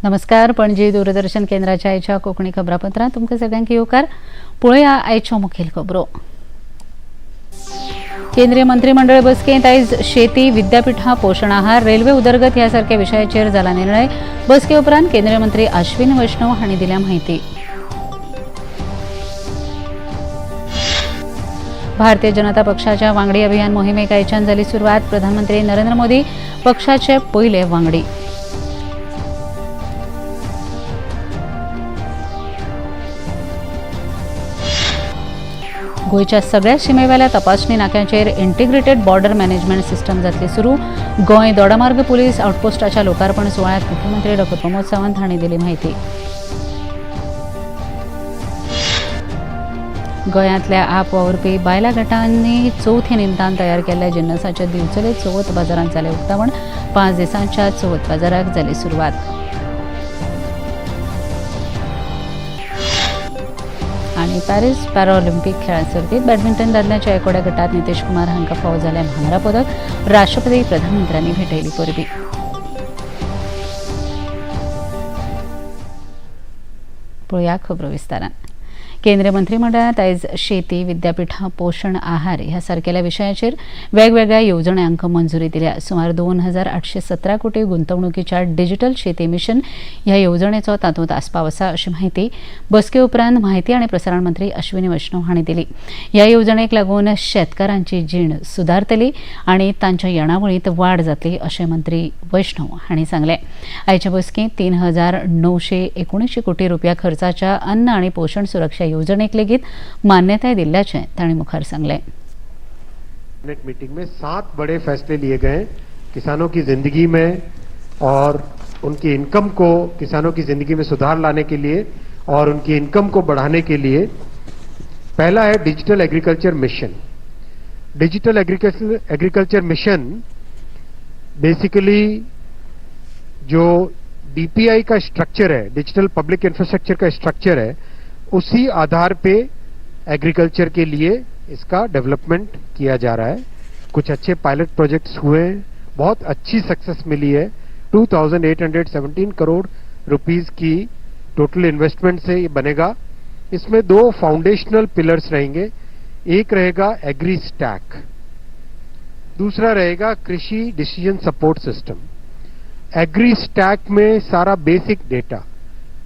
नमस्कार. पणजी दूरदर्शन केंद्राच्या आयच्या कोंकणी खबरापत्रांत तुमकां सगळ्यांक येवकार. पळोवया आयच्यो मुखेल खबरो. केंद्रीय मंत्रिमंडळ बसकेंत आयज शेती, विद्यापिठां, पोशण आहार, रेल्वे उदरगत ह्या सारक्या विशयाचेर जाला निर्णय. बसके उपरांत केंद्रीय मंत्री अश्विन वैष्णव हांणी दिल्या म्हायती. भारतीय जनता पक्षाच्या वांगडी अभियान मोहिमेक आयच्यान जाली सुरवात. प्रधानमंत्री नरेंद्र मोदी पक्षाचे पयले वांगडी. गोंयच्या सगळ्या शिमेवेल्या तपासणी नाक्यांचेर इंटिग्रेटेड बॉर्डर मॅनेजमेंट सिस्टम जातली सुरू. गोंय दोडामार्ग पुलीस आउटपोस्टाच्या लोकार्पण सुवाळ्यात मुख्यमंत्री डॉ प्रमोद सावंत हांणी दिली म्हायती. गोंयांतल्या आप वावुरपी बायलां गटांनी चवथी निमतान तयार केल्ल्या जिन्नसाच्या दिवचले चवथ बाजारांत जालें उक्तावण. 5 दिसांच्या चवथ बाजाराक जाली सुरवात. आनी पॅरिस पॅराऑलिम्पिक खेळां सर्तीत बॅडमिंटन दादल्यांच्या एकोड्या गटात नितेश कुमार हांकां फावो जालें भांगरा पदक. राष्ट्रपती प्रधानमंत्र्यांनी भेटयली परबी. पळोवया खबरो विस्तारान. केंद्रीय मंत्रिमंडळात आयज शेती, विद्यापिठां, पोशण आहार ह्या सारकेल्या विशयाचेर वेगवेगळ्या येवजण्यांक मंजुरी दिल्या. सुमार 2817 कोटी गुंतवणुकीच्या डिजिटल शेती मिशन ह्या येवजणेचो तातूंत आस्पाव आसा अशी म्हायती बसके उपरांत म्हायती आनी प्रसारण मंत्री अश्विनी वैष्णव हांणी दिली. ह्या येवजणेक लागून शेतकारांची जीण सुदारतली आनी तांच्या येणावळींत वाड जातली अशें मंत्री वैष्णव हांणी सांगलें. आयचे बसकेंत 3979 कोटी रुपया खर्चाच्या अन्न आनी पोशण सुरक्षा येवजणेक लेगीत मान्यताय दिल्ल्याचें तांणी मुखार सांगलें. कैबिनेट मीटिंग में 7 बड़े फैसले लिए गए किसानों की जिंदगी में और उनकी इनकम को, किसानों की जिंदगी में सुधार लाने के लिए और उनकी इनकम को बढ़ाने के लिए। पहला है digital agriculture mission. Digital agriculture mission basically जो डीपीआई का स्ट्रक्चर है, डिजिटल पब्लिक इंफ्रास्ट्रक्चर का स्ट्रक्चर है, उसी आधार पे एग्रीकल्चर के लिए इसका डेवलपमेंट किया जा रहा है। कुछ अच्छे पायलट प्रोजेक्ट्स हुए हैं, बहुत अच्छी सक्सेस मिली है। 2817 करोड़ रुपीस की टोटल इन्वेस्टमेंट से ये बनेगा। इसमें 2 फाउंडेशनल पिलर्स रहेंगे। एक रहेगा एग्री स्टैक, दूसरा रहेगा कृषि decision support system. Agri stack में सारा बेसिक डेटा,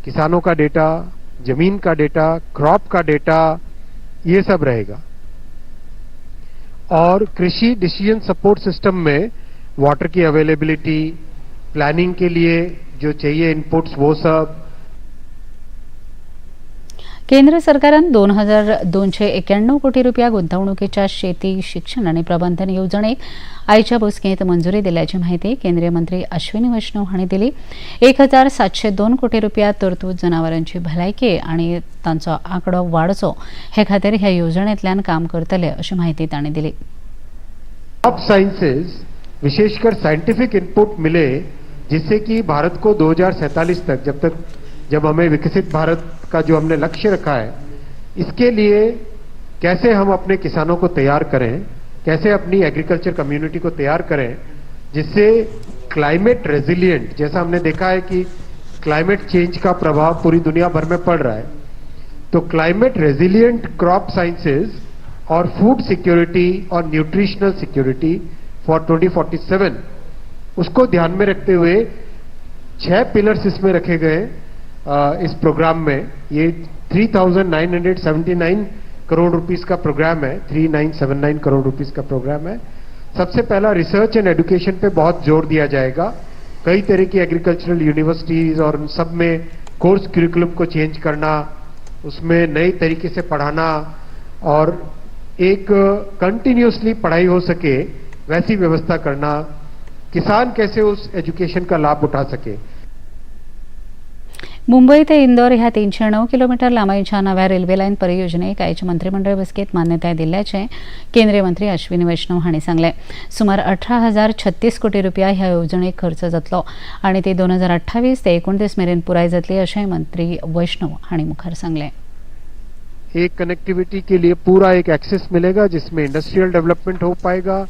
किसानों का डेटा, जमीन का डेटा, क्रॉप का डेटा, ये सब रहेगा। और कृषि डिसीजन सपोर्ट सिस्टम में वाटर की अवेलेबिलिटी, प्लानिंग के लिए जो चाहिए इनपुट्स, वो सब। केंद्र सरकारान 2291 कोटी रुपया गुंतवणुकीच्या शेती, शिक्षण आनी प्रबंधन येवजणेक आयच्या बसकेंत मंजुरी दिल्याची म्हायती केंद्रीय मंत्री अश्विनी वैष्णव हांणी दिली. 1702 कोटी रुपया तरतूद जनावरांची भलायकी आनी तांचो आंकडो वाडचो हे खातीर ह्या येवजणेंतल्यान काम करतले अशी म्हायती तांणी दिली. क्रॉप साइंसेज, विशेषकर साइंटिफिक इनपुट मिले, जिससे कि भारत को 2047 तक, जब तक जब हमें विकसित भारत का जो हमने लक्ष्य रखा है, इसके लिए कैसे हम अपने किसानों को तैयार करें, कैसे अपनी एग्रीकल्चर कम्युनिटी को तैयार करें, जिससे क्लाइमेट रेजिलिएंट, जैसा हमने देखा है कि क्लाइमेट चेंज का प्रभाव पूरी दुनिया भर में पड़ रहा है, तो climate resilient crop sciences Aur food security Aur nutritional security for 2047, उसको ध्यान में रखते हुए 6 पिलर्स इसमें रखे गए इस प्रोग्राम में। ये 3979 करोड़ रुपीस का प्रोग्राम है, 3979 करोड़ रुपीस का प्रोग्राम है। सबसे पहला रिसर्च एंड एजुकेशन पे बहुत जोर दिया जाएगा। कई तरह की एग्रीकल्चरल यूनिवर्सिटीज और उन सब में कोर्स करिकुलम को चेंज करना, उसमें नए तरीके से पढ़ाना और एक कंटिन्यूसली पढ़ाई हो सके वैसी व्यवस्था करना, किसान कैसे उस एजुकेशन का लाभ उठा सके। मुंबई ते इंदोर ह्या 309 किलोमीटर लांबायेच्या नव्या रेल्वे लायन परियोजनेक आयच्या मंत्रिमंडळ बसकेत मान्यताय दिल्ल्याचें केंद्रीय मंत्री अश्विनी वैष्णव हांणी सांगलें. सुमार 18,036 कोटी रुपया ह्या येवजणेक खर्च जातलो आनी ती 2028 ते 29 मेरेन पुराय जातली अशें मंत्री वैष्णव हांणी मुखार सांगलें. एक कनेक्टिविटी के लिए पूरा एक एक्सेस मिलेगा, जिसमें इंडस्ट्रियल डेवलपमेंट हो पाएगा,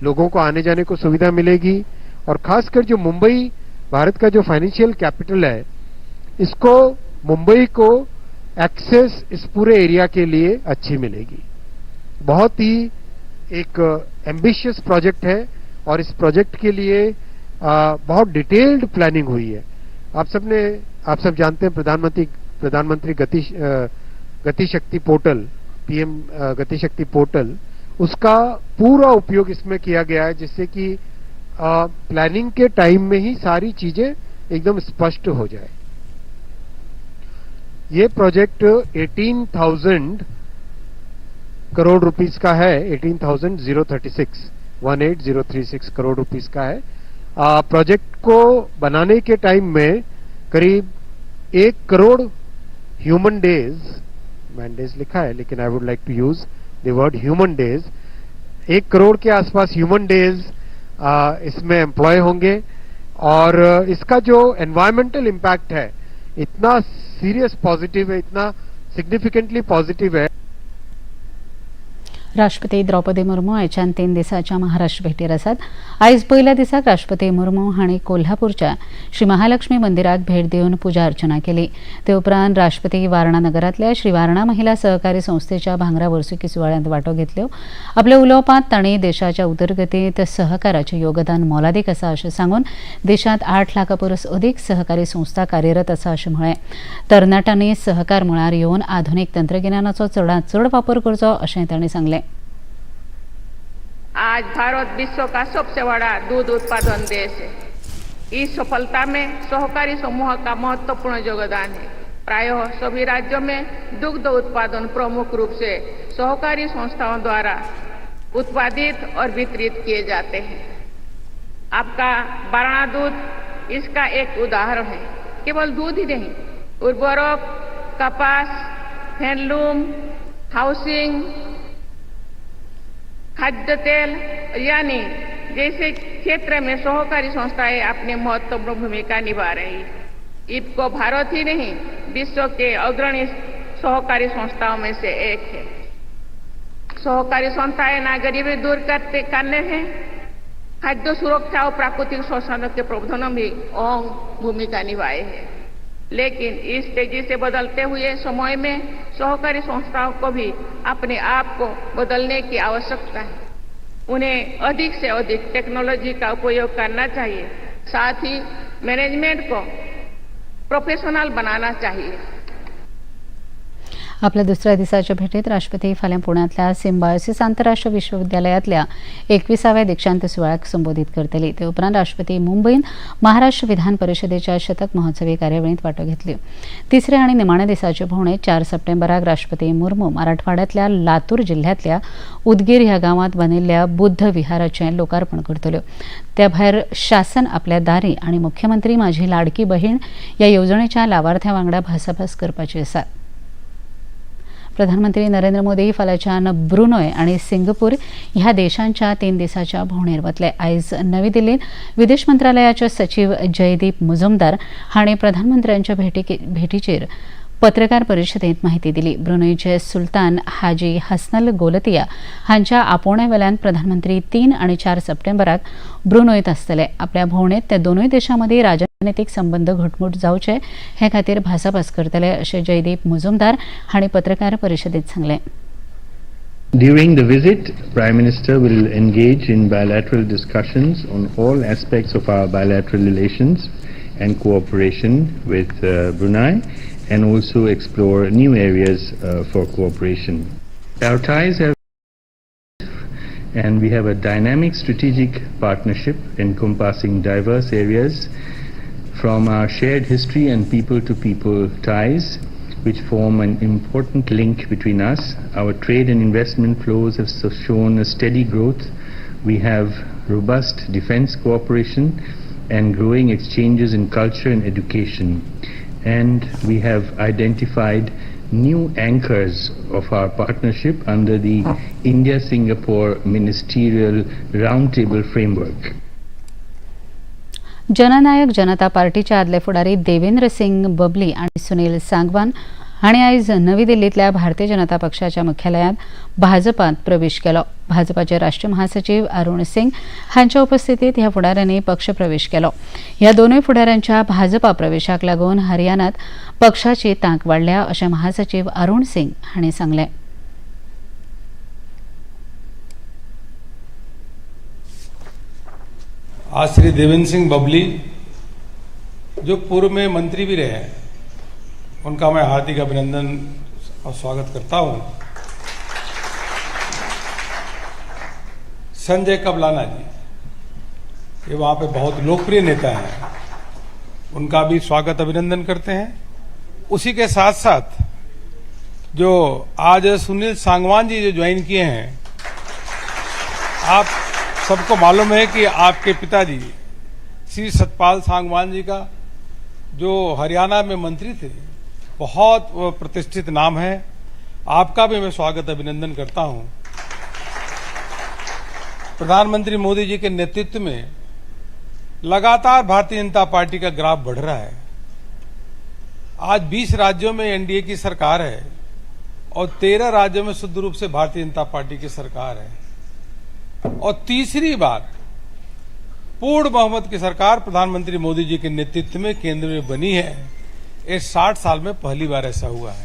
लोगों को आने जाने को सुविधा मिलेगी और खासकर जो मुंबई भारत का जो फाइनेंशियल कैपिटल है, इसको मुंबई को एक्सेस इस पूरे एरिया के लिए अच्छी मिलेगी। बहुत ही एक एम्बिशियस प्रोजेक्ट है और इस प्रोजेक्ट के लिए बहुत डिटेल्ड प्लानिंग हुई है। आप सब जानते हैं, प्रधानमंत्री प्रधानमंत्री गति गति शक्ति पोर्टल, पीएम गति शक्ति पोर्टल, उसका पूरा उपयोग इसमें किया गया है, जिससे कि प्लानिंग के टाइम में ही सारी चीजें एकदम स्पष्ट हो जाए। ये प्रोजेक्ट 18,000 करोड़ रुपीस का है, 18,036, 18,036 करोड़ रुपीस का है। प्रोजेक्ट को बनाने के टाइम में करीब 1 crore human days, main days लिखा है लेकिन I would like to use the word human days, 1 crore K आसपास ह्यूमन डेज इसमें एम्प्लॉय होंगे और इसका जो एनवायरमेंटल इम्पैक्ट है, इतना सीरियस पॉजिटिव है, इतना सिग्निफिकेंटली पॉजिटिव है। राष्ट्रपती द्रौपदी मुर्मू आयच्यान 3 दिसाच्या महाराष्ट्र भेटीर आसात. आयज पयल्या दिसाक राष्ट्रपती मुर्मू हांणी कोल्हापूरच्या श्री महालक्ष्मी मंदिराक भेट दिवन पुजा अर्चना केली. ते उपरांत राष्ट्रपती वारणा नगरांतल्या श्री वारणा महिला सहकारी संस्थेच्या भांगरा वर्सुकी सुवाळ्यांत वांटो घेतल्यो. आपल्या उलोवपांत तांणी देशाच्या उदरगतींत सहकाराचें योगदान मोलादीक आसा अशें सांगून देशांत 8 लाखां परस अदीक सहकारी संस्था कार्यरत आसा अशें म्हळें. तरणाट्यांनी सहकार मळार येवन आधुनीक तंत्रगिन्यानाचो चडांत चड वापर करचो अशें तांणी सांगलें. आज भारत विश्व का सबसे बड़ा दूध उत्पादन देश है। इस सफलता में सहकारी समूह का महत्वपूर्ण योगदान है। प्रायः सभी राज्यों में दुग्ध उत्पादन प्रमुख रूप से सहकारी संस्थाओं द्वारा उत्पादित और वितरित किए जाते हैं। आपका वारणा दूध इसका एक उदाहरण है। केवल दूध ही नहीं, उर्वरक, कपास, हैंडलूम, हाउसिंग, खाद्य तेल यानी जैसे क्षेत्र में सहकारी संस्थाएं अपनी महत्वपूर्ण भूमिका निभा रही है। इफको भारत ही नहीं, विश्व के अग्रणी सहकारी संस्थाओं में से एक है। सहकारी संस्थाएं ना गरीबी दूर करते करने हैं, खाद्य सुरक्षा और प्राकृतिक संसाधनों के प्रबंधन में भी अहम भूमिका निभाए हैं। लेकिन इस तेजी से बदलते हुए समय में सहकारी संस्थाओं को भी अपने आप को बदलने की आवश्यकता है। उन्हें अधिक से अधिक टेक्नोलॉजी का उपयोग करना चाहिए, साथ ही मैनेजमेंट को प्रोफेशनल बनाना चाहिए। आपल्या दुसऱ्या दिसाच्या भेटीत राष्ट्रपती फाल्यां पुण्यांतल्या सिम्बायोसिस आंतरराष्ट्रीय विश्वविद्यालयांतल्या 21व्या दीक्षांत सुवाळ्याक संबोधीत करतली. ते उपरांत राष्ट्रपती मुंबयंत महाराष्ट्र विधान परिशदेच्या शतक महोत्सवी कार्यावळींत वांटो घेतली. तिसऱ्या आनी निमाण्या दिसाचे भोंवडेत 4 सप्टेंबराक राष्ट्रपती मुर्मू मराठवाड्यांतल्या लातूर जिल्ह्यांतल्या उदगीर ह्या गांवांत बांदिल्ल्या बुद्ध विहाराचें लोकार्पण करतल्यो. त्या भायर शासन आपल्या दारी आनी मुख्यमंत्री माझी लाडकी बहीण ह्या येवजणेच्या लावार्थ्यां वांगडा भासाभास करपाची आसा. प्रधानमंत्री नरेंद्र मोदी फाल्यांच्यान ब्रुनोय आनी सिंगापूर ह्या देशांच्या 3 दिसाच्या भोंवडेर वतले. आयज नवी दिल्लीत विदेश मंत्रालयाचे सचीव जयदीप मुजुमदार हांणी प्रधानमंत्र्यांच्या भेटीचेर पत्रकार परिशदेंत माहिती दिली. ब्रुनोयचे सुलतान हाजी हसनल गोलतिया हांच्या आपोवण्या वेल्यान प्रधानमंत्री 3 आनी 4 सप्टेंबराक ब्रुनोयत आसतले. आपल्या भोंवडेंत ते दोनूय देशां मदीं राजनितीक संबंद घटमूट जावचे हे खातीर भासाभास करतले अशें जयदीप मुजुमदार हांणी पत्रकार परिशदेंत सांगलें. During the visit, Prime Minister will engage in bilateral discussions on all aspects of our bilateral relations and cooperation with Brunei and also explore new areas for cooperation. Our ties have and we have a dynamic strategic partnership encompassing diverse areas, from our shared history and people-to-people ties, which form an important link between us. Our trade and investment flows have shown a steady growth. We have robust defense cooperation and growing exchanges in culture and education. And we have identified new anchors of our partnership under the India-Singapore Ministerial Roundtable Framework. जननायक जनता पार्टीचे आदले फुडारी देवेंद्र सिंग बबली आणि सुनील सांगवान हांणी आयज नवी दिल्लींतल्या भारतीय जनता पक्षाच्या मुख्यालयांत भाजपांत प्रवेश केलो. भाजपाचे राष्ट्रीय महासचिव अरुण सिंग हांच्या उपस्थितीत ह्या फुडाऱ्यांनी पक्ष प्रवेश केलो. ह्या दोनूय फुडाऱ्यांच्या भाजपा प्रवेशाक लागून हरियाणात पक्षाची तांक वाडल्या अशें महासचिव अरुण सिंग हांणी सांगलें. आज श्री देवेंद्र सिंह बबली, जो पूर्व में मंत्री भी रहे हैं, उनका मैं हार्दिक अभिनंदन और स्वागत करता हूं। संजय कबलाना जी, ये वहां पे बहुत लोकप्रिय नेता हैं, उनका भी स्वागत अभिनंदन करते हैं। उसी के साथ साथ जो आज सुनील सांगवान जी जो ज्वाइन किए हैं, आप सबको मालूम है कि आपके पिताजी श्री सतपाल सांगवान जी का, जो हरियाणा में मंत्री थे, बहुत प्रतिष्ठित नाम है। आपका भी मैं स्वागत अभिनंदन करता हूं। प्रधानमंत्री मोदी जी के नेतृत्व में लगातार भारतीय जनता पार्टी का ग्राफ बढ़ रहा है। आज 20 राज्यों में एनडीए की सरकार है और 13 राज्यों में शुद्ध रूप से भारतीय जनता पार्टी की सरकार है और तीसरी बार पूर्ण बहुमत की सरकार प्रधानमंत्री मोदी जी के नेतृत्व में केंद्र में बनी है। ये 60 साल में पहली बार ऐसा हुआ है।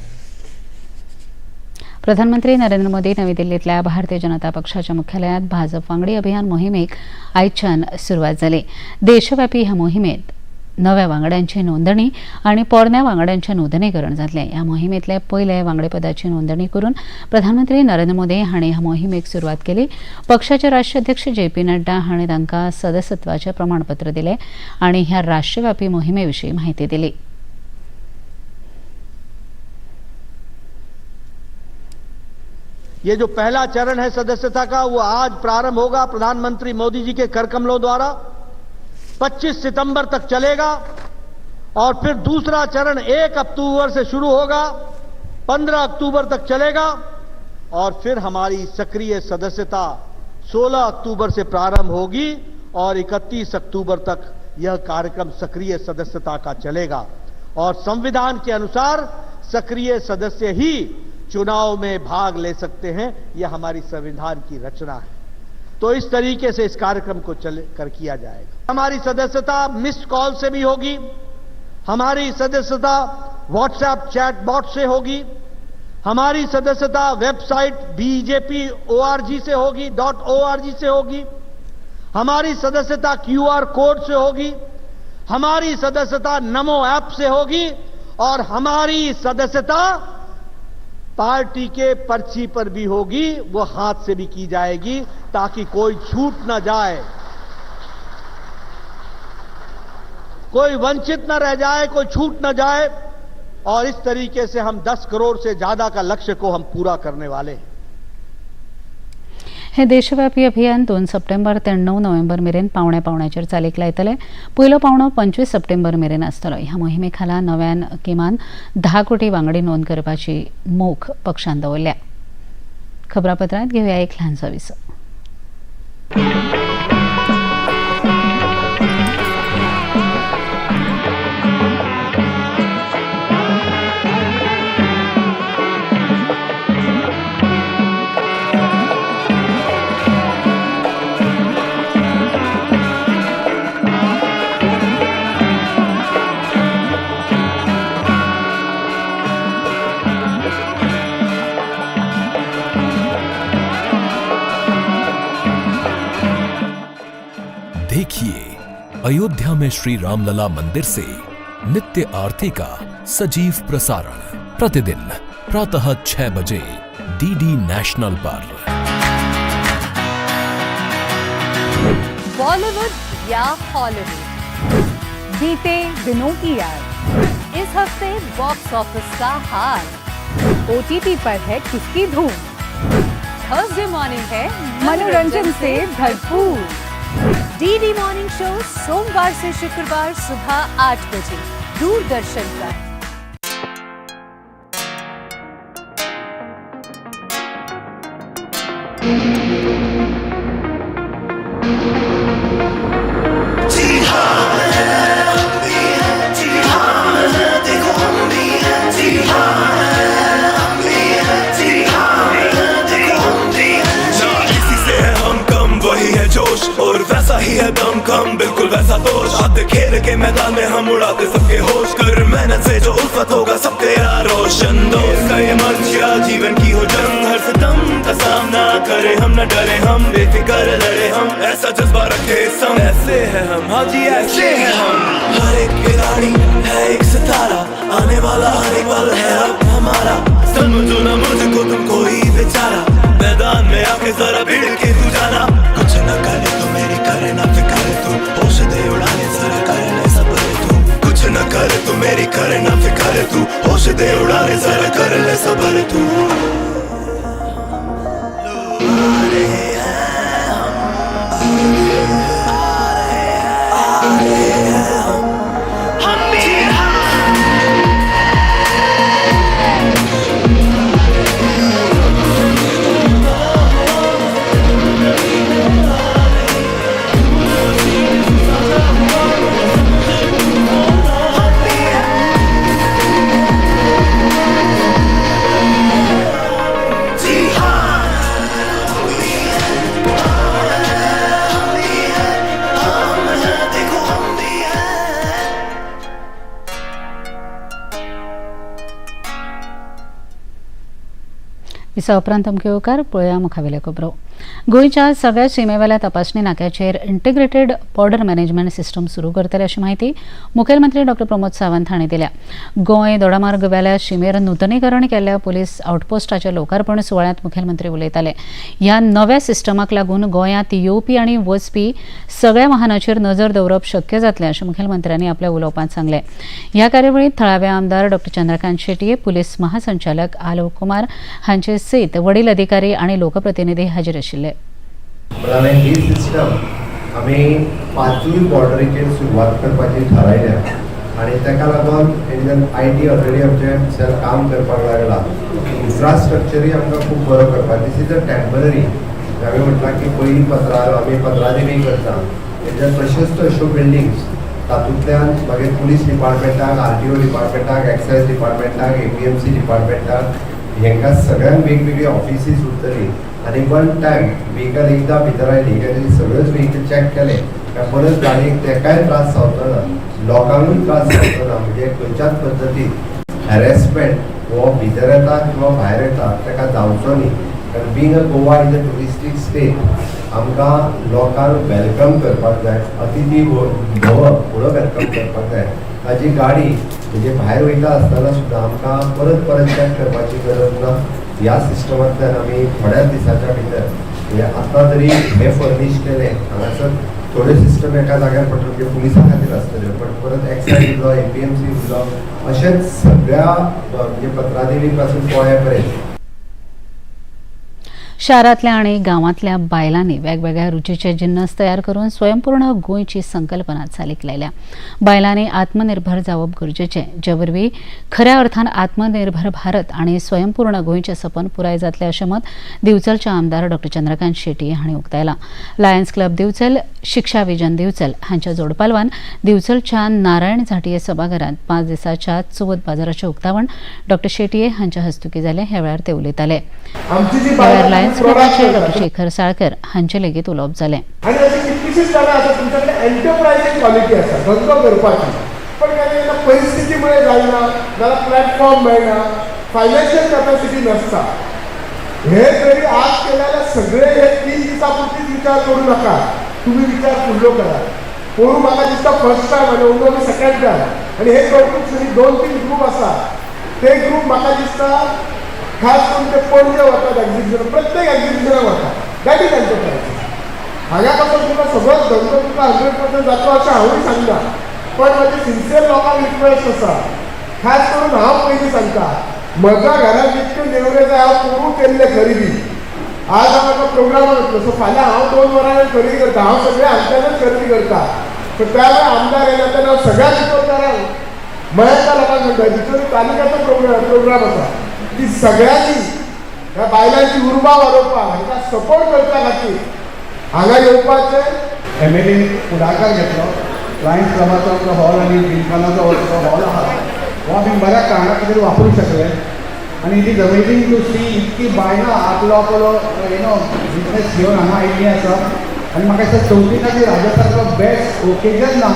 प्रधानमंत्री नरेंद्र मोदी नवी दिल्लीतल्या भारतीय जनता पक्षाच्या मुख्यालयात भाजप वांगडी अभियान मोहिमेक आयच्यान सुरवात जाली. देशव्यापी ह्या मोहिमेत नव्या वांगड्यांची नोंदणी आणि पोरण्या वांगड्यांचें नूतनीकरण जातलें. ह्या मोहिमेंतले पयले वांगडेपदाची नोंदणी करून प्रधानमंत्री नरेंद्र मोदी हांणी ह्या मोहिमेक सुरवात केली. पक्षाचे राष्ट्रीय अध्यक्ष जे पी नड्डा हांणी तांकां सदस्यत्वाचें प्रमाणपत्र दिलें आनी ह्या राष्ट्रव्यापी मोहिमे विशीं म्हायती दिली. ये जो पहला चरण है सदस्यता का, वो आज प्रारंभ होगा प्रधानमंत्री मोदी जी के करकमलों द्वारा। 25 सितंबर तक चलेगा और फिर दूसरा चरण 1 अक्टूबर से शुरू होगा, 15 अक्टूबर तक चलेगा और फिर हमारी सक्रिय सदस्यता 16 अक्टूबर से प्रारंभ होगी और 31 अक्टूबर तक यह कार्यक्रम सक्रिय सदस्यता का चलेगा। और संविधान के अनुसार सक्रिय सदस्य ही चुनाव में भाग ले सकते हैं, यह हमारी संविधान की रचना है। तो इस तरीके से इस कार्यक्रम को चल कर किया जाएगा। हमारी सदस्यता मिस्ड कॉल से भी होगी, हमारी सदस्यता व्हाट्सएप चैट बॉट से होगी, हमारी सदस्यता वेबसाइट बीजेपी ओआरजी से होगी, .org से होगी, हमारी सदस्यता क्यूआर कोड से होगी, हमारी सदस्यता नमो ऐप से होगी और हमारी सदस्यता पार्टी के पर्ची पर भी होगी, वो हाथ से भी की जाएगी ताकि कोई छूट ना जाए, कोई वंचित ना रह जाए, कोई छूट ना जाए। और इस तरीके से हम 10 करोड़ से ज्यादा का लक्ष्य को हम पूरा करने वाले हैं। हे देशव्यापी अभियान 2 सप्टेंबर ते 9 नोव्हेंबर मेरेन पावण्या पावण्याचेर चालीक लायतले. पयलो पावणो 25 सप्टेंबर मेरेन आसतलो. ह्या मोहिमे खाला नव्यान किमान 10 कोटी वांगडी नोंद करपाची मोख पक्षान दवरल्या. खबरापत्रांत घेवया एक ल्हानसो विसव. देखिए अयोध्या में श्री रामलला मंदिर से नित्य आरती का सजीव प्रसारण प्रतिदिन प्रातः 6 बजे डीडी नेशनल पर। बॉलीवुड या हॉलीवुड, बीते दिनों की याद, इस हफ्ते बॉक्स ऑफिस का हाल, ओटीटी पर है किसकी धूम, थर्सडे मॉर्निंग है मनोरंजन से भरपूर। डीडी मॉर्निंग शो सोमवार से शुक्रवार सुबह 8 बजे दूरदर्शन पर। जी हाँ, देखो हम भी हैं, जी हाँ। खेल के मैदान में हम उड़ाते सबके होश, कर मेहनत से जो उल्फत होगा सब तेरा रोशन। दोस्त का ये मर्ज या जीवन की हो जंग, हर सितम का सामना करे हम, न डरे हम, बेफिक्र लड़े हम, ऐसा जज्बा रखे संग, ऐसे हैं हम, हाँ जी ऐसे हैं हम। हर एक खिलाड़ी है एक सितारा, आने वाला हर एक पल है अब हमारा। समझो ना मुझको तुम कोई बेचारा, मैदान में आके जरा भिड़ के तू जाना। कुछ न करे तू मेरी करे ना फिक्र तू, होश दे उड़ाने जरा कर ले सब्र तू। कुछ न करे तू मेरी करे ना फिक्र तू, होश दे उड़ाने जरा कर ले सब्र तू। दिसा उपरांत अमके येवकार पळोवया मुखावेल्यो खबरो. गोंयच्या सगळ्या शिमेवेल्या तपासणी नाक्याचेर इंटिग्रेटेड बॉर्डर मॅनेजमेंट सिस्टम सुरू करतले अशी म्हायती मुखेलमंत्री डॉ प्रमोद सावंत हांणी दिल्या. गोंय दोडामार्ग वेल्या शिमेर नुतनीकरण केल्ल्या पुलीस आउटपोस्टाच्या लोकार्पण सुवाळ्यांत मुखेलमंत्री उलयताले. ह्या नव्या सिस्टमाक लागून गोंयांत येवपी आनी वचपी सगळ्या वाहनाचेर नजर दवरप शक्य जातलें अशें मुखेलमंत्र्यांनी आपल्या उलोवपांत सांगलें. ह्या कार्यावळींत थळावे आमदार डॉ चंद्रकांत शेटये, पुलीस महासंचालक आलोक कुमार हांचे सयत वडील अधिकारी आनी लोकप्रतिनिधी हाजीर आशिल्ले. हांवें ही सिस्टम आमी पांचूय बॉर्डरीचेर सुरवात करपाची थारायल्या आनी ताका लागून it I T already आमचें सेल काम करपाक लागला. इन्फ्रास्ट्रक्चरूय आमकां खूब बरो करपाक. This is a temporary. आमी म्हटलां की पयलीं पत्रा आमी पत्रादेवी करता, तेच्या तश्योच तश्यो बिल्डिंग्स तातूंतल्यान मागीर पुलीस डिपार्टमेंटाक, आरटीओ डिपार्टमेंटाक, एक्सायज डिपार्टमेंटाक, एपीएमसी डिपार्टमेंटाक, हेंकां सगळ्यांक वेगवेगळी ऑफिसीस उरतली आनी वन टायम व्हेकल एकदां भितर आयली काय तेजी सगळ्योच व्हेकल चॅक केले काय परत गाडयेक तेकाय त्रास जावचो ना, लोकांकूय त्रास जावचो ना. म्हणजे खंयच्याच पद्दतीन हॅरेसमेंट हो भितर येता किंवा भायर येता ताका जावचो न्ही. कारण being a Goa is a touristic state, आमकां लोकांक welcome करपाक जाय, अतिथी भव म्हणून welcome करपाक जाय. ताजी गाडी म्हणजे भायर वयता आसतना सुद्दां आमकां परत परत चॅक करपाची गरज ना. ह्या सिस्टमांतल्यान आमी थोड्याच दिसाच्या भितर म्हणजे आतां तरी हे फर्नीश केलें, हांगासर थोड्यो सिस्टम एका जाग्यार पडटल्यो म्हणजे पुलिसां खातीर आसतल्यो, पण परत एक्सायज उरलो, एपीएमसी उरलो, अशेंच सगळ्या म्हणजे पत्रादेवी पासून पोळ्या पर्यंत. शारांतल्या आनी गांवांतल्या बायलांनी वेगवेगळ्या रुचीचे जिन्नस तयार करून स्वयंपूर्ण गोंयची संकल्पना चालीक लायल्या. बायलांनी आत्मनिर्भर जावप गरजेचें, जे वरवीं खऱ्या अर्थान आत्मनिर्भर भारत आनी स्वयंपूर्ण गोंयचें सपन पुराय जातलें अशें मत दिवचलचे आमदार डॉ चंद्रकांत शेट्ये हांणी उक्तायलां. लायन्स क्लब दिवचल, शिक्षा विजन दिवचल हांच्या जोडपालवान दिवचलच्या नारायण झांटये सभाघरांत 5 दिसांच्या चवथ बाजाराचें उक्तावण डॉ शेट्ये हांच्या हस्तुकीं जालें. ह्या वेळार ते उलयताले. लायन्स क्लबाचे डॉ शेखर साळकर हांचे लेगीत उलोवप जालें. आनी अशी कितलीशीच जाणां आसा तुमच्याकडे एंटरप्रायझींग क्वॉलिटी आसा धंदो करपाची, पण केन्ना केन्ना परिस्थिती मुळे जायना, जाल्यार प्लॅटफॉर्म मेळना, फायनान्शियल कॅपॅसिटी नासता. हे जरी आज केले जाल्यार सगळे हे 3 दिसां पुरतीच विचार करूं नाका, तुमी विचार फुडलो करात. पोरूं म्हाका दिसता फर्स्ट टायम आनी अंदू आमी सेकंड टायम, आनी हे कौतूक 2-3 ग्रूप आसा, ते ग्रूप म्हाका दिसता खास करून ते पणजे वतात एक्झिबिशनाक, प्रत्येक एक्झिबिशनाक वतात. That is enterprising. हांगा पासून तुका सगळोच धंदो तुका 100% जातलो अशें हांवूय सांगना, पण म्हाजी सिन्सियर लोकांक रिक्वेस्ट आसा. खास करून हांव पयलीं सांगता, म्हज्या घरांत जितक्यो नेवऱ्यो जाय हांव पोरूं केल्ले खरेदी. आज हांव एका प्रोग्रामाक वतलो, सो फाल्यां हांव 2 वरां खरेदी करता, हांव सगळें हांगच्यानच खरेदी करता. सो त्या वेळार आमदार येयला तेन्ना हांव सगळ्या दिवचलकारांक, मयेंच्या लोकांक म्हणटा, दिवचल तालुक्याचो प्रोग्राम आसा की सगळ्यांनी ह्या बायलांची उर्बा वाडोवपाक, हांकां सपोर्ट करपा खातीर हांगा येवपाचें. एम एल एन फुडाकार घेतलो. लायन्स क्लबाचो आमचो हॉल आनी जिमखानाचो जो हॉल आहा हो आमी बऱ्या कारणा खातीर वापरूंक शकले. आनी it is amazing to see इतकी बायलां आपलो आपलो you know business घेवन हांगा आयिल्लीं आसा. आनी म्हाका दिसता चवथी खातीर हाज्या सारको बेस्ट ओकेजन ना.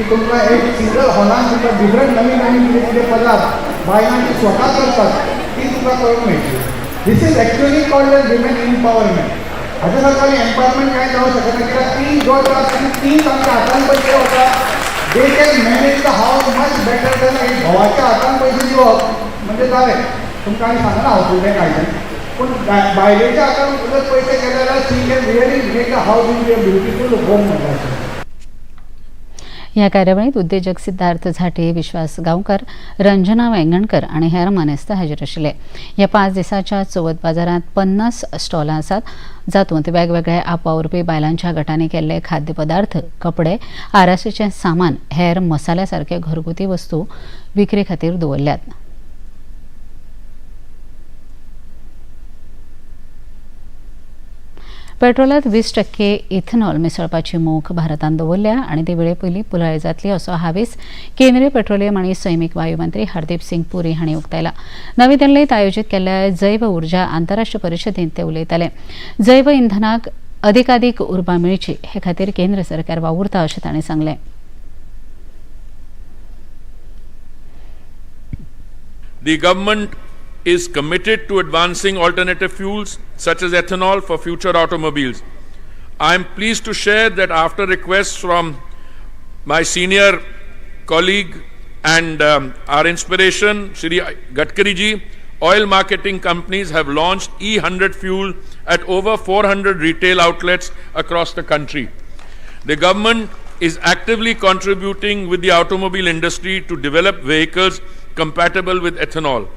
तुमकां एक सिंगल हॉलान तुमकां डिफरंट नवीन नवीन कितें कितें पदार्थ बायलां जी स्वता करतात ती तुमकां करूंक मेळटली. This is actually called as women empowerment. हाच्या सारको आनी एम्पावरमेंट कांय जावंक शकना, कित्याक ती जो त्रास आनी ती तांच्या हातान पयशे वता. They can manage the house much better than एक घोवाच्या हातान पयशे दिवप म्हणजे जालें. तुमकां आनी सांगना हांव फुडलें कांय तें, पूण बायलेच्या हातान जर पयशे गेले जाल्यार she can really make the house in a beautiful home म्हणटा. ह्या कार्यावळीत उद्देजक सिद्धार्थ झाटे, विश्वास गांवकर, रंजना वेंगणकर आनी हेर मानेस्त हाजीर आशिल्ले. ह्या 5 दिसांच्या चवथ बाजारांत 50 स्टॉलां आसात, जातूंत वेगवेगळे आपवावुरपी बायलांच्या गटांनी केल्ले खाद्यपदार्थ, कपडे, आराशीचें सामान, हेर मसाल्या सारके घरगुती वस्तू विक्री खातीर दवरल्यात. पेट्रोलात 20% इथेनॉल मिसळपाची मोख भारतान दवरल्या आनी ती वेळे पयलीं पुराय जातली असो हावेस केंद्रीय पेट्रोलियम आनी सैमीक वायू मंत्री हरदीप सिंग पुरी हांणी उक्तायला. नवी दिल्लीत आयोजीत केल्ल्या जैव ऊर्जा आंतरराष्ट्रीय परिशदेंत ते उलयताले. जैव इंधनाक अधिकाधीक उर्बा मेळची हे खातीर केंद्र सरकार वावुरता अशें तांणी सांगलें. The government is committed to advancing alternative fuels such as ethanol for future automobiles. I am pleased to share that after requests from my senior colleague and our inspiration, Shri Gadkari ji, oil marketing companies have launched E100 fuel at over 400 retail outlets across the country. The government is actively contributing with the automobile industry to develop vehicles compatible with ethanol.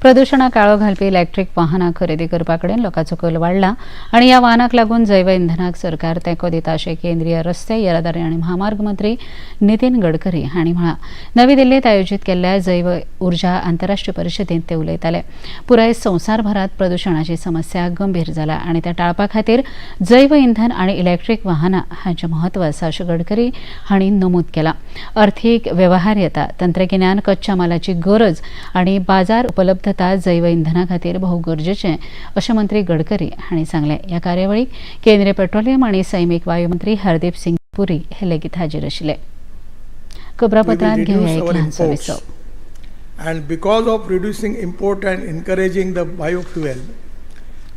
प्रदुशणाक काळो घालपी electric वाहनां खरेदी करपा कडेन लोकांचो कल वाडला आनी ह्या वाहनाक लागून जैव इंधनाक सरकार तेंको दिता अशें केंद्रीय रस्ते येरादारी आनी म्हामार्ग मंत्री नितीन गडकरी हांणी म्हळां. नवी दिल्लीत आयोजीत केल्ल्या जैव ऊर्जा आंतरराष्ट्रीय परिशदेंत ते उलयताले. पुराय संवसारभरांत प्रदुशणाची समस्या गंभीर जाला आनी त्या टाळपा खातीर जैव इंधन आनी इलेक्ट्रीक वाहनां हांचें म्हत्व आसा अशें गडकरी हांणी नमूद केलां. अर्थीक वेवहार्यता, तंत्रगिन्यान, कच्च्या मालाची गरज आनी बाजार उपलब्धता जैव इंधना खातीर भोव गरजेचें अशें मंत्री गडकरी हांणी सांगलें. ह्या कार्यावळीक केंद्रीय पेट्रोलियम आनी सैमीक वायू मंत्री हरदीप सिंग पुरी हे लेगीत हाजीर आशिल्ले. खबरापत्रांत घेवया एक ल्हानसो विसव. And because of reducing import and encouraging the biofuel,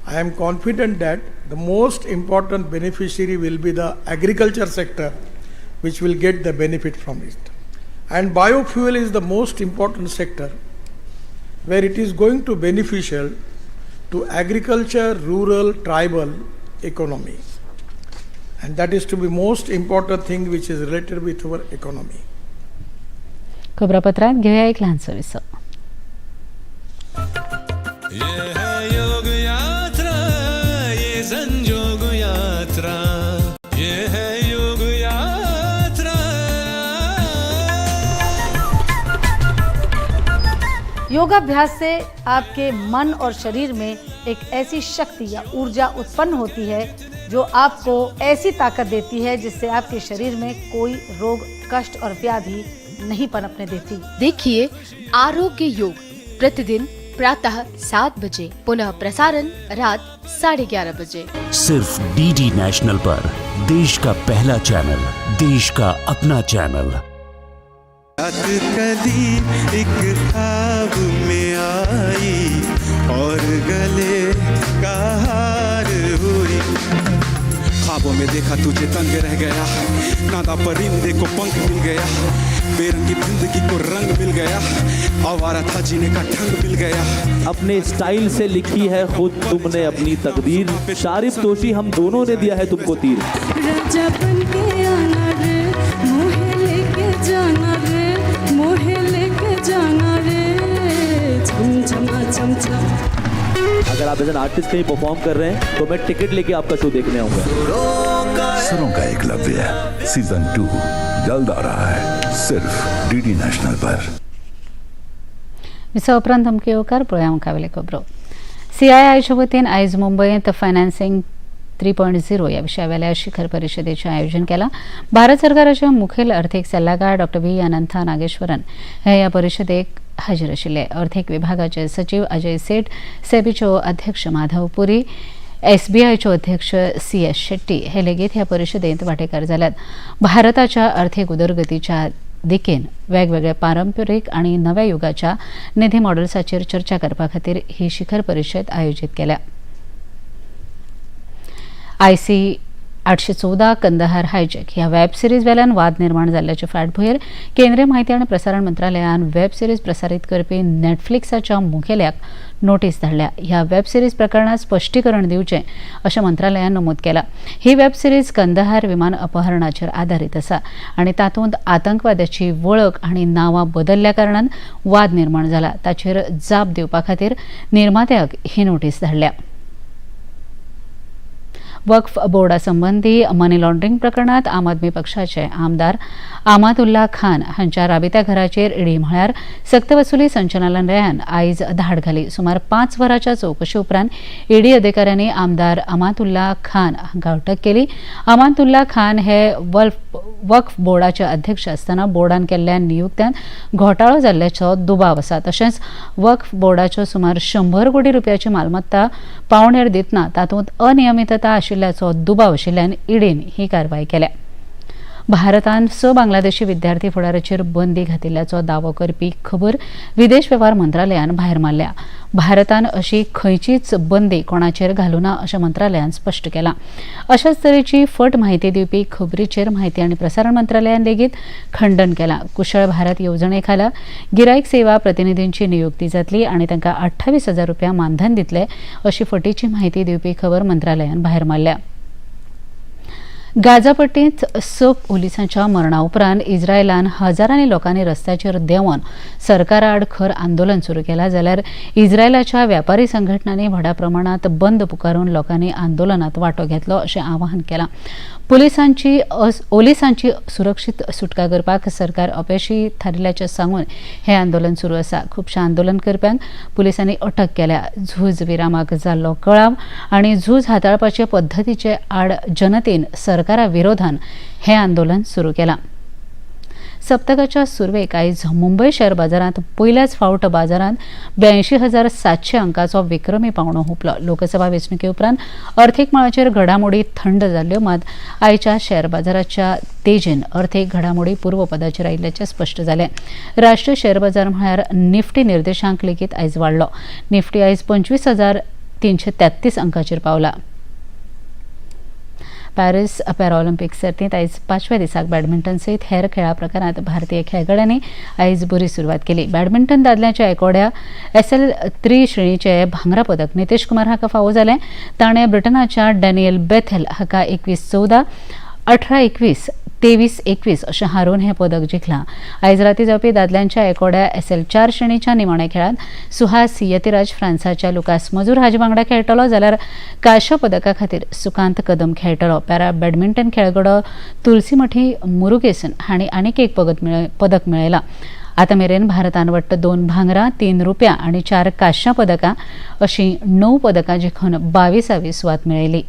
I am confident that the most important beneficiary will be the agriculture sector, which will get the benefit from it. And biofuel is the most important sector where it is going to beneficial to agriculture, rural, tribal economy. And that is to be most important thing which is related with our economy. खबरापत्रात घेऊया एक लहानसं विसव. ये है योग यात्रा, ये संजोग यात्रा, ये है योग यात्रा. योगाभ्यास से आपके मन और शरीर में एक ऐसी शक्ति या ऊर्जा उत्पन्न होती है जो आपको ऐसी ताकत देती है जिससे आपके शरीर में कोई रोग, कष्ट और व्याधि नहीं पनपने देती। देखिए आरोग्य योग प्रतिदिन प्रातः 7 बजे, पुनः प्रसारण रात 11:30 बजे, सिर्फ डीडी नेशनल पर। देश का पहला चैनल, देश का अपना चैनल। रात कदी एक ख्वाब में आई और गले का हार हुई। ख्वाबों में देखा तुझे तंग रह गया, नादा परिंदे को पंख मिल गया, बेरंगी जिंदगी को रंग मिल गया, आवारा था जीने का ढंग मिल गया। अपने स्टाइल से लिखी है खुद तुमने अपनी तकदीर, शारिफ तोशी हम दोनों ने दिया है तुमको तीर। राजा बन के आना रे, मोहे लेके जाना रे, मोहे लेके जाना रे, छम छमा छम छम। अगर आप एज एन आर्टिस्ट कहीं परफॉर्म कर रहे हैं तो मैं टिकट लेके आपका शो देखने आऊंगा। सुरों का एकलव्य सीजन 2 जल्द आ रहा है सिर्फ डीडी नेशनल पर। विसवा उपरांत धमकी येवकार पळोवया मुखावेले खबरो। सीआयआयच्या वतीन आयज मुंबयत फायनान्सिंग 3.0 ह्या विशयावेल्या शिखर परिशदेचें आयोजन केलां। भारत सरकाराचे मुखेल अर्थीक सल्लागार डॉ व्ही अनंथा नागेश्वरन हे ह्या परिशदेक हाजीर आशिल्ले। अर्थीक विभागाचे सचिव अजय सेठ, सेबीच्यो अध्यक्ष माधव पुरी, एसबीआयच्यो अध्यक्ष सी एस शेट्टी हे लेगीत ह्या परिशदेंत वांटेकार जाल्यात. भारताच्या अर्थीक उदरगतीच्या दिकेन वेगवेगळ्या पारंपरीक आनी नव्या युगाच्या निधी मॉडेल्साचेर चर्चा करपा खातीर ही शिखर परिशद आयोजीत केल्या. आयसी 814 कंदहार हायजॅक ह्या वेब सिरीज वेल्यान वाद निर्माण जाल्ल्याचे फाटभुंयेर केंद्रीय म्हायती आनी प्रसारण मंत्रालयान वेब सिरीज प्रसारीत करपी नेटफ्लिक्साच्या मुखेल्याक नोटीस धाडल्या. ह्या वेब सिरीज प्रकरणात स्पश्टीकरण दिवचें अशें मंत्रालयान नमूद केलां. ही वेब सिरीज कंदहार विमान अपहरणाचेर आदारीत आसा आनी तातूंत आतंकवाद्याची वळख आनी नांवां बदल्ल्या कारणान वाद निर्माण जाला. ताचेर जाप दिवपा खातीर निर्मात्याक ही नोटीस धाडल्या. वक्फ बोर्डा संबंदी मनी लॉन्ड्रिंग प्रकरणात आम आदमी पक्षाचे आमदार आमातुल्ला खान हांच्या राबित्या घराचेर ईडी म्हळ्यार सक्तवसुली संचालनालयान आयज धाड घाली. सुमार 5 वरांच्या चवकशी उपरांत ईडी अधिकाऱ्यांनी आमदार अमातुल्ला खान हांकां अटक केली. अमातुल्ला खान हे वक्फ बोर्डाचे अध्यक्ष आसतना बोर्डान केल्ल्या नियुक्त्यांत घोटाळो जाल्ल्याचो दुबाव आसा. तशेंच वक्फ बोर्डाच्यो सुमार 100 कोटी रुपयाची मालमत्ता पावणेर दितना तातूंत अनियमितता आशिल्ल्याचो दुबाव आशिल्ल्यान ईडीन ही कारवाय केल्या. भारतान 6 बांगलादेशी विद्यार्थी फुडाराचेर बंदी घातिल्ल्याचो दावो करपी खबर विदेश वेव्हार मंत्रालयान भायर मारल्या. भारतान अशी खंयचीच बंदी कोणाचेर घालूना अशें मंत्रालयान स्पश्ट केलां. अशाच तरेची फट म्हायती दिवपी खबरीचेर म्हायती आनी प्रसारण मंत्रालयान लेगीत खंडन केलां. कुशळ भारत येवजणे खाला गिरायक सेवा प्रतिनिधींची नियुक्ती जातली आनी तांकां 28,000 रुपया मानधन दितले अशी फटीची म्हायती दिवपी खबर मंत्रालयान भायर मारल्या. गाझापट्टींत 6 पोलिसांच्या मरणा उपरांत इस्रायलान हजारांनी लोकांनी रस्त्याचेर देंवन सरकाराआड खर आंदोलन सुरू केलां. जाल्यार इस्रायलाच्या व्यापारी संघटनांनी व्हडा प्रमाणांत बंद पुकारून लोकांनी आंदोलनात वांटो घेतलो अशें आवाहन केलां. ओलिसांची सुरक्षीत सुटका करपाक सरकार अपेशी थारिल्ल्याचें सांगून हें आंदोलन सुरू आसा. खुबश्या आंदोलन करप्यांक पुलिसांनी अटक केल्या. झूज विरामाक जाल्लो कळाव आनी झूज हाताळपाचे पद्दतीचे आड जनतेन सरकारा विरोधान हें आंदोलन सुरू केलां. सप्तकाच्या सुरवेक आयज मुंबय शेअर बाजारांत पयल्याच फावट बाजारांत 82,700 अंकाचो विक्रमी पावणो हुपलो. लोकसभा वेंचणुके उपरांत अर्थीक मळाचेर घडामोडी थंड जाल्ल्यो, मात आयच्या शेअर बाजाराच्या तेजीन अर्थीक घडामोडी पूर्वपदाचेर आयिल्ल्याचें स्पश्ट जालें. राष्ट्रीय शेअर बाजार म्हळ्यार निफ्टी निर्देशांक लेगीत आयज वाडलो. निफ्टी आयज 25,333 अंकाचेर पावला. पॅरिस पॅराऑलिम्पिक सर्तींत आयज 5व्या दिसाक बॅडमिंटन सयत हेर खेळा प्रकारांत भारतीय खेळगड्यांनी आयज बरी सुरवात केली. बॅडमिंटन दादल्यांच्या एकोड्या SL3 श्रेणीचे भांगरा पदक नितेश कुमार हाका फावो जालें. ताणें ब्रिटनाच्या डॅनियल बेथेल हाका 21-14, 18-21, 23-21 अशें हारोवन हें पदक जिखलां. आयज राती जावपी दादल्यांच्या एकोड्या SL4 श्रेणीच्या निमाण्या खेळांत सुहास यतिराज फ्रांसाच्या लुकास मजूर हाजे वांगडा खेळटलो, जाल्यार कांश्या पदका खातीर सुकांत कदम खेळटलो. पॅरा बॅडमिंटन खेळगडो तुलसीमठी मुरुगेसन हांणी आनीक एक पदक मेळयलां. आतां मेरेन भारतान वट्ट 2 भांगरां, 3 रुपया आनी 4 कांश्या पदकां अशीं 9 पदकां जिखून 22वी सुवात मेळयली.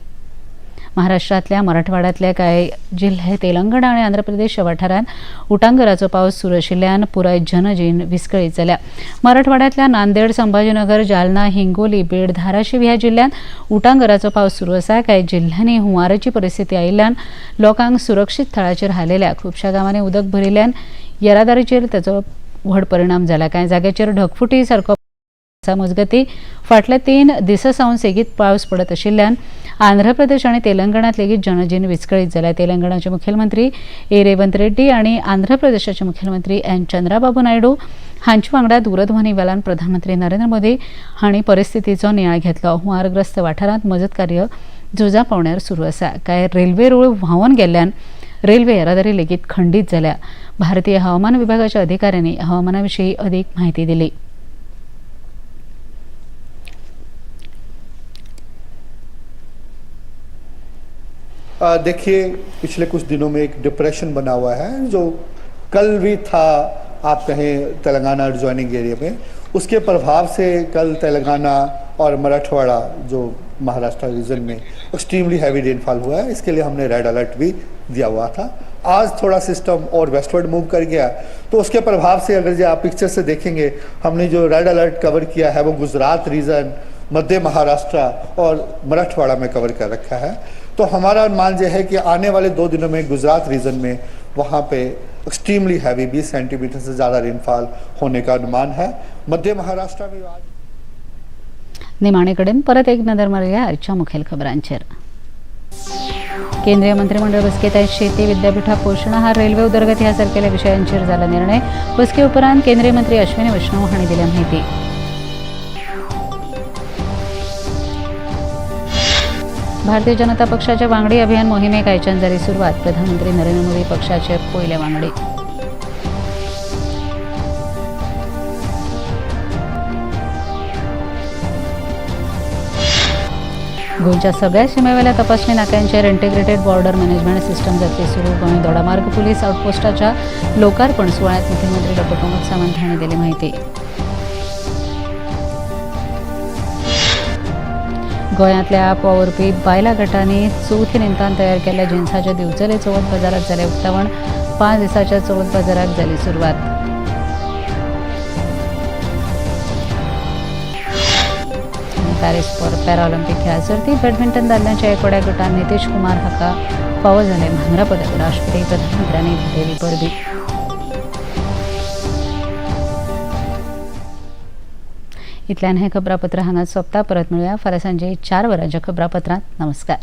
महाराष्ट्रांतल्या मराठवाड्यांतल्या कांय जिल्हे, तेलंगणा आनी आंध्र प्रदेश वाठारांत उटांगराचो पावस सुरू आशिल्ल्यान पुराय जनजीण विस्कळीत जाल्या. मराठवाड्यांतल्या नांदेड, संभाजीनगर, जालना, हिंगोली, बीड, धाराशिव ह्या जिल्ल्यांत उटांगराचो पावस सुरू आसा. कांय जिल्ह्यांनी हुंवाराची परिस्थिती आयिल्ल्यान लोकांक सुरक्षीत थळाचेर हालयल्या. खुबश्या गांवांनी उदक भरिल्ल्यान येरादारीचेर ताचो व्हड परिणाम जाला. कांय जाग्याचेर ढगफुटी सारको मजगती फाटल्या 3 दिसां सावन सेगीत पावस पडत आशिल्ल्यान आंध्र प्रदेश आनी तेलंगणांत लेगीत जनजीण विस्कळीत जाल्या. तेलंगणाचे मुखेलमंत्री ए रेवंत रेड्डी आनी आंध्र प्रदेशाचे मुखेलमंत्री एन चंद्राबाबू नायडू हांचे वांगडा दूरध्वनी वेल्यान प्रधानमंत्री नरेंद्र मोदी हांणी परिस्थितीचो नियाळ घेतलो. हुंवारग्रस्त वाठारांत मजत कार्य झुजा पावण्यार सुरू आसा. कांय रेल्वे रूळ व्हांवन गेल्ल्यान रेल्वे येरादारी लेगीत खंडीत जाल्या. भारतीय हवामान विभागाच्या अधिकाऱ्यांनी हवामाना विशीं अदीक म्हायती दिली. देखिए, पिछले कुछ दिनों में एक डिप्रेशन बना हुआ है जो कल भी था, आप कहें तेलंगाना एडजॉइनिंग एरिया में, उसके प्रभाव से कल तेलंगाना और मराठवाड़ा जो महाराष्ट्र रीजन में एक्सट्रीमली हैवी रेनफॉल हुआ है। इसके लिए हमने रेड अलर्ट भी दिया हुआ था। आज थोड़ा सिस्टम और वेस्टवर्ड मूव कर गया, तो उसके प्रभाव से अगर जो आप पिक्चर से देखेंगे, हमने जो रेड अलर्ट कवर किया है वो गुजरात रीजन, मध्य महाराष्ट्र और मराठवाड़ा में कवर कर रखा है। तो हमारा अनुमान यह है कि आने वाले 2 दिनों में गुजरात रीजन में वहाँ पे एक्सट्रीमली हैवी 20 सेंटीमीटर से ज़्यादा रेनफॉल होने का अनुमान है। मध्य महाराष्ट्र में आज निमाणे कडेन परत एक नदर मारुया आजच्या मुखेल खबरांचेर। केंद्रीय मंत्रिमंडळ बसकेत आयज शेती, विद्यापीठां, पोशण आहार, रेल्वे उदरगत ह्या सारकेल्या विशयांचेर जाला निर्णय। बसके उपरांत केंद्रीय मंत्री अश्विनी वैष्णव हांणी दिल्या म्हायती। भारतीय जनता पक्षाच्या वांगडी अभियान मोहिमेक आयच्यान जाली सुरवात। प्रधानमंत्री नरेंद्र मोदी पक्षाचे पयले वांगडी। गोंयच्या सगळ्या शिमेवेल्या तपासणी नाक्यांचेर इंटिग्रेटेड बॉर्डर मॅनेजमेंट सिस्टम जातली सुरू। गोंय दोडामार्ग पुलीस आउटपोस्टाच्या लोकार्पण सुवाळ्यात मुख्यमंत्री डॉ प्रमोद सावंत हांणी दिली म्हायती। गोंयांतल्या वावुरपी बायलां गटांनी चवथी निमतान तयार केल्ल्या जिन्साच्या दिवचले चवथ बाजारात जालें उक्तावण। 5 दिसांच्या चवथ बाजाराक जाली सुरवात। पॅरिस पॅराऑलिम्पिक खेळा सर्तीत बॅडमिंटन दादल्यांच्या एकोड्या गटात नितीश कुमार हाका फावो जालें भांगरा पदक। राष्ट्रपती प्रधानमंत्र्यांनी भेटयली परबी। इतल्यान हें खबरापत्र हांगा सोंपता। परत मेळुया फाल्यां सांजे 4 वरांच्या खबरापत्रांत। नमस्कार।